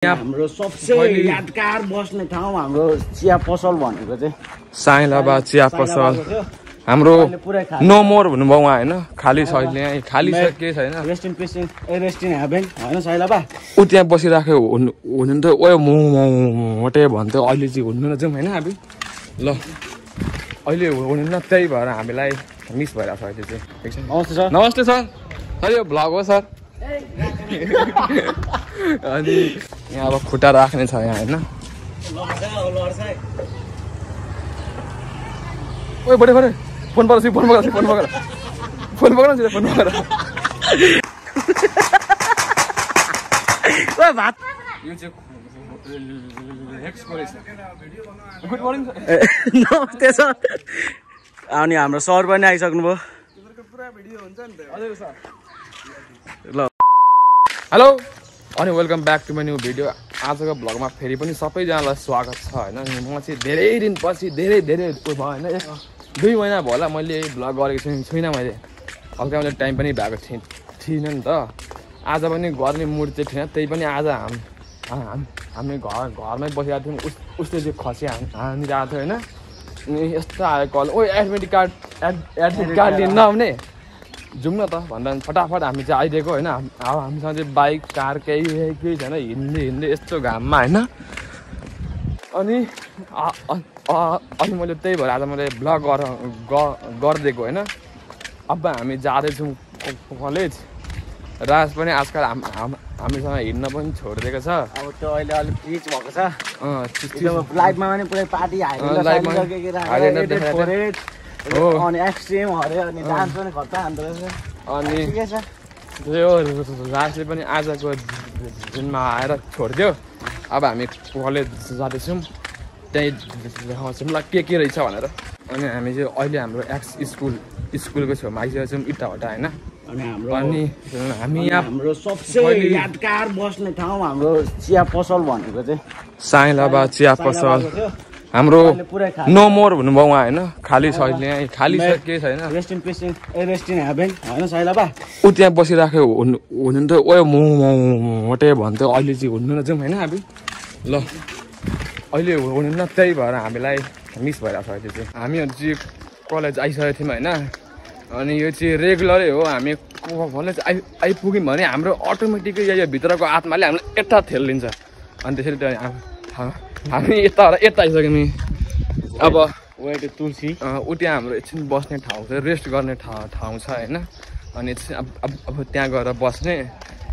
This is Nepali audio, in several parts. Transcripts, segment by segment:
हाम्रो सबसे यादगार बस्ने ठाउँ हाम्रो चिया पसल भनेको चाहिँ साइलाबा चिया पसल हाम्रो नो मोर भन्नुभयो उहाँ हैन खाली छ यहाँ खाली छ के छैन rest in peace rest in heaven हैन साइलाबा उ त्यहाँ बसिराख्यो हुनु त ओए मोटे भन्थ्यो अहिले चाहिँ हुनु न जाउँ हैन abi ल अहिले हुनु न त्यही भएर हामीलाई मिस भइराछ अहिले चाहिँ नमस्ते सर नमस्ते सर सर यो भ्लग हो सर अनि यहाँ अब खुट्टा राख्ने छ यहाँ हैन ओए बडे बडे फोन पक्र फोन पक्र फोन पक्र फोन पक्र फोन पक्र ओए भात यो चाहिँ गुड मर्निङ नमस्ते सर अनि हाम्रो सर पनि आइसक्नु भयो पुरा भिडियो हुन्छ नि त हजुर सर ल हेलो अनि welcome back to my new video आजको भ्लगमा फेरि पनि सबैजनालाई स्वागत छ हैन म चाहिँ धेरै दिनपछि धेरै भयो हैन 2 महिना भयो होला मैले भ्लग गरेको छुइनँ मैले हल्का मैले टाइम पनि भएको थिइनँ नि त आज पनि गर्ने मुड चाहिँ थिएन त्यही पनि आज हामी घरमै बसिरहेको थियौँ उसले चाहिँ खसी हानिरहेको थियो हैन अनि यस्तो आयो कल ओ एडमिट कार्ड लिन नआउने जाउँ न त भन्दा फटाफट हामी चाहिँ आइदिएको होइन अब हामीसँग चाहिँ बाइक कार केही छैन हिँड्दै यस्तो घाममा होइन अनि मैले त्यही भएर आज मैले भ्लग गरिदिएको होइन अब हामी जाँदैछौँ कलेज राज पनि आजकल हामीसँग हिँड्न पनि छोडिदिएको छ अब त्यो अहिले अलिक रिच भएको छ लाइफमा पनि पुरै पार्टी हो अनि एक्सट्रिम हरे अनि डान्स पनि खत्ता हान्दो रहेछ अनि यो राजले पनि आजको दिनमा आएर छोडिदियो अब हामी कलेज जाँदैछौँ त्यहीँ देखाउँछौँ ल के रहेछ भनेर अनि हामी चाहिँ अहिले हाम्रो स्कुलको छेउमा आइसकेको छौँ इटाभट्टा होइन अनि हामी यहाँ हाम्रो सबसे यादगार बस्ने ठाउँ हाम्रो चिया पसल भनेको चाहिँ साइलाबा चिया पसल हाम्रो नो मोर भन्नुभयो उहाँ हैन खाली छ यहाँ खाली छ के छैन rest in peace rest in heaven हैन साइलाबा उ त्यहाँ बसिराख्यो हुनु त ओए मोटे भन्थ्यो अहिले चाहिँ हुनु न जाउँ हैन abi ल अहिले हुनु न त्यही भएर हामीलाई मिस भइराछ अहिले चाहिँ हामीहरु चाहिँ कलेज आइसकेको थियौँ हैन अनि यो चाहिँ रेगुलरै हो हामी कलेज आइपुग्यौँ भने हाम्रो अटोमेटिकली यो भित्रको आत्माले हामीलाई यता ठेल्लिन्छ अनि त्यसरी हामी यता आइसक्यौँ नि अब वेट तुलसी उ त्यहाँ हाम्रो एकछिन बस्ने ठाउँ छ रेस्ट गर्ने ठाउँ छ होइन अनि अब त्यहाँ गएर बस्ने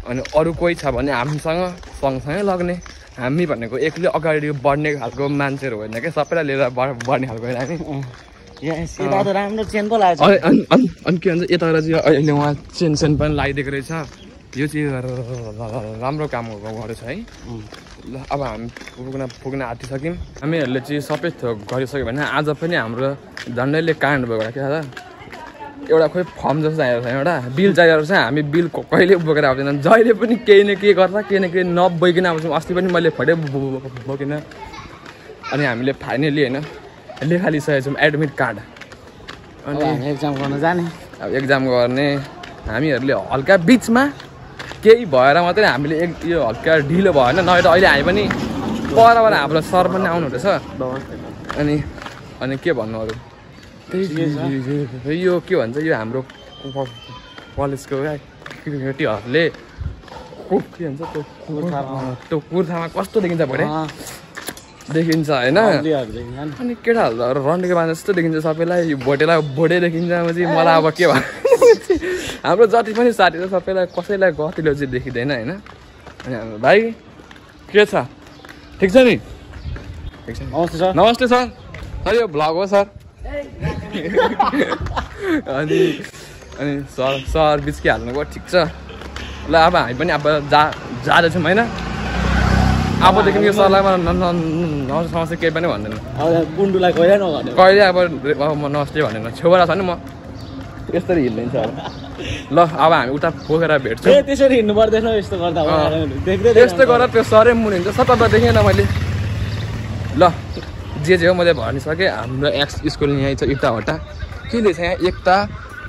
अनि अरू कोही छ भने हामीसँग सँगसँगै लाग्ने हामी भनेको एक्लै अगाडि बढ्ने खालको मान्छेहरू होइन क्या सबैलाई लिएर बढ्ने खालको होइन हामी राम्रो चेन पो लाग्छ अनि के भन्छ यताबाट चाहिँ अहिले उहाँ चेन पनि लगाइदिएको रहेछ यो चाहिँ राम्रो काम गरेछ है ल अब हामी पुग्न आँटिसक्यौँ हामीहरूले चाहिँ सबै थोक गरिसक्यो भने आज पनि हाम्रो झन्डैले काण्ड भएको क्या एउटा खोइ फर्म जस्तो चाहिएको छ एउटा बिल चाहिएको छ हामी बिल कहिले बोकेर आउँदैन जहिले पनि केही न केही गर्दा केही न केही नबोकिन आउँछौँ अस्ति पनि मैले फटे बोकिन अनि हामीले फाइनली होइन लेखालिसकेको छौँ एडमिट कार्ड अनि एक्जाम गर्न जाने अब एक्जाम गर्ने हामीहरूले हल्का बिचमा केही भएर मात्रै हामीले यो हल्का ढिलो भयो होइन नभए त अहिले हामी पनि परबाट हाम्रो सर पनि आउनु हुँदैछ अनि के भन्नु अरू त्यही यो के भन्छ यो हाम्रो कलेजको केटीहरूले के भन्छ त्यो कुर्थामा कस्तो देखिन्छ भरे देखिन्छ होइन अनि केटाहरू रन्डेको बाँध जस्तो देखिन्छ सबैलाई यो भोटेलाई भोटे देखिन्छ चाहिँ मलाई अब के भयो हाम्रो जति पनि साथी छ सबैलाई कसैलाई गतिलो चाहिँ देखिँदैन होइन अनि हाम्रो भाइ के छ ठिक छ नि ठिक छ नमस्ते सर नमस्ते सर सर यो भ्लग हो सर अनि सर बिचकै हाल्नुको ठिक छ ल अब हामी पनि अब जाँदैछौँ होइन अबदेखि यो सरलाई समस्या केही पनि भन्दैन कुण्डुलाई कहिले अब म नमस्ते भनेर छेउबाट छ नि म यसरी हिँड्दिन्छ अब ल अब हामी उता पोखेर भेट्छौँ त्यसरी हिँड्नु पर्दैन यस्तो गर्दा यस्तो गर्दा त्यो सरै मुनि हुन्छ सताबाट देखेन मैले ल जे हो मैले भनिसकेँ हाम्रो एक्स स्कुल यहीँ छ इटाभट्टा के लेख्छ यहाँ एकता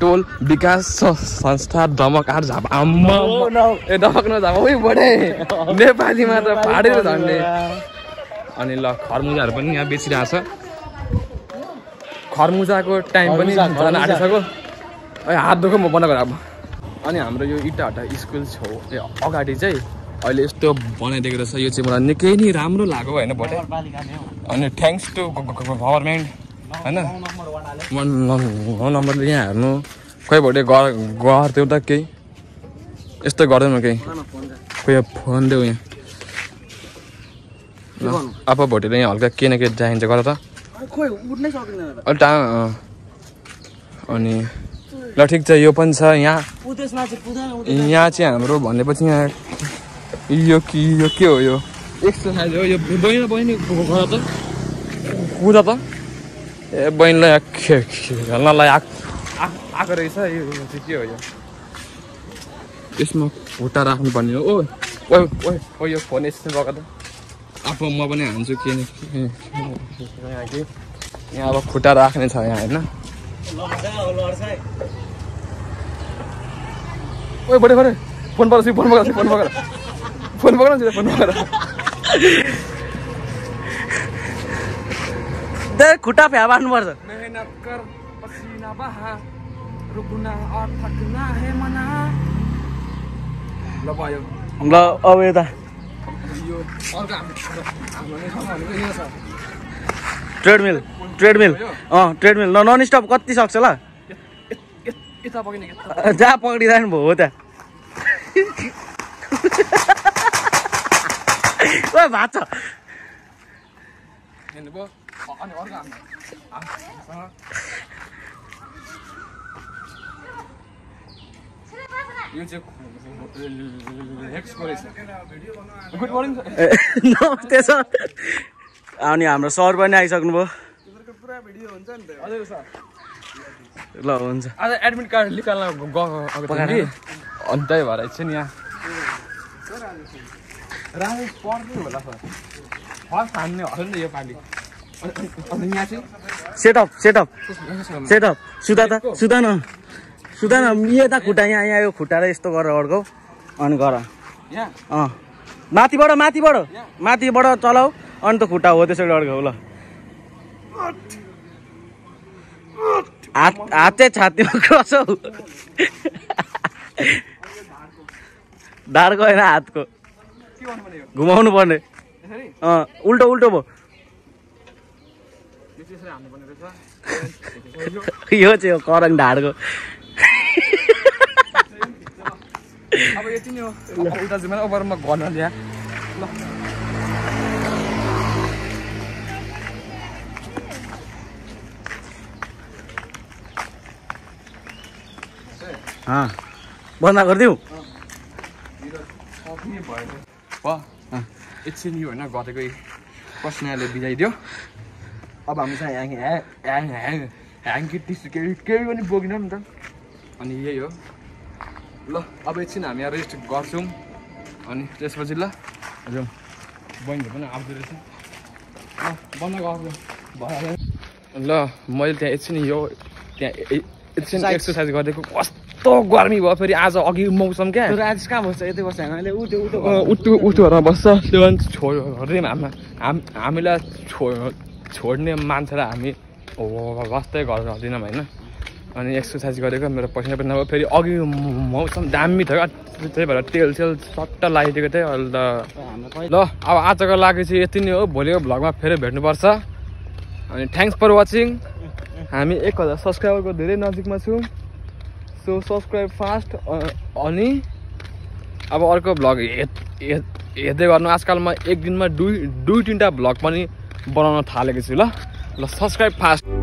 टोल विकास संस्था दमकहाट झापा आम्मा ए दमक न झापा ओइ बडे नेपालीमा त फाडेर झन्डे अनि ल खरमुजाहरू पनि यहाँ बेचिरहेको छ खरमुजाको टाइम पनि जान आँटिसक्यो हात दुःख म बन्द गरेँ अब अनि हाम्रो यो इटाहटा स्कुल छेउ अगाडि चाहिँ अहिले यस्तो बनाइदिएको रहेछ यो चाहिँ मलाई निकै नै राम्रो लाग्यो होइन बटे अनि थ्याङ्क्स टु गभर्मेन्ट होइन 1 नम्बरले यहाँ हेर्नु खोइ भोटे गर्थ्यौ त केही यस्तो गर्दैन केही खोइ फोन देऊ यहाँ अब भोटेले यहाँ हल्का के न के चाहिन्छ गर त अनि ल ठिक छ यो पनि छ यहाँ चाहिँ हाम्रो भनेपछि यहाँ यो के हो यो एक्सर्साइज हो यो बहिनी गर त कुद त ए बहिनीलाई खेल्नलाई आएको रहेछ यो चाहिँ के हो यो यसमा खुट्टा राख्नुपर्ने हो ओ यो फोन यसो गएको त अब म पनि हान्छु के यहाँ अब खुट्टा राख्ने छ यहाँ होइन ओ बडे बडे फोन पक्र खुट्टा फ्या बार्नुपर्छ मेहनत कर पसिना बहा रुकना और थकना है मना ल भयो ल अब यता यो अर्को हाम्रो यो छ ट्रेडमिल ट्रेडमिल नन स्टप कति सक्छ ल यता पकिने जहाँ पक्रिँदैन भयो हो त्यहाँ ओ भात छ हेर्नुभयो अनि अर्को हाम्रो यो चाहिँ गुड मर्निङ नमस्ते सर अनि हाम्रो सर पनि आइसक्नुभयो ल हुन्छ आज एडमिट कार्ड निकाल्न गएको थिएँ अनि त्यही भएर एकछिन यहाँ राम्रो पढ्दै होला सर फर्स्ट हान्ने हो नि यो पालि अनि यहाँ चाहिँ सेटअप सुधा न यता खुट्टा यहाँ यो खुट्टा र यस्तो गरेर अड्काउ अनि गर माथिबाट चलाऊ अनि त खुट्टा हो त्यसरी अड्काउ ल हात चाहिँ छातीमा क्रस हौ ढाडको होइन हातको घुमाउनु पर्ने उल्टो भयो यो चाहिँ हो करङ ढाडको अब यति नै हो उता चाहिँ मैले ओभरमा गर्न ल्या ल बन्द गरिदिउँ एकछिन यो होइन गरेको पसिनाले बिजाइदियो अब हामी चाहिँ ह्याङ टिस्यु केही पनि बोकिनौँ नि त अनि यही हो ल अब एकछिन हामी यहाँ रेस्ट गर्छौँ अनि त्यसपछि ल हजुर बहिनीहरू पनि आउँदो रहेछ बन्द गर्छु भयो ल मैले त्यहाँ एकछिन एकछिन एक्सर्साइज गरिदिएको कस्तो गर्मी भयो फेरि आज अघि मौसम क्या आज कहाँ बस्छ यतै बस्छ हामीले उठ्टुहरूमा बस्छ त्यो पनि छोड्ने हामीलाई छोड्ने मान्छेलाई हामी वास्तै गर्दैनौँ होइन अनि एक्सर्साइज गरेको मेरो पैसा पनि नभयो फेरि अघि मौसम दामी थियो त्यही भएर तेल सट्ट लगाइदिएको थिएँ अहिले त ल अब आजको लागि चाहिँ यति नै हो भोलिको भ्लगमा फेरि भेट्नुपर्छ अनि थ्याङ्क्स फर वाचिङ हामी 1000 सब्सक्राइबरको धेरै नजिकमा छौँ सो सब्सक्राइब फास्ट अनि अब अर्को भ्लग हेर्दै गर्नु आजकल म एक दिनमा 2-3टा भ्लग पनि बनाउन थालेको छु ल सब्सक्राइब फास्ट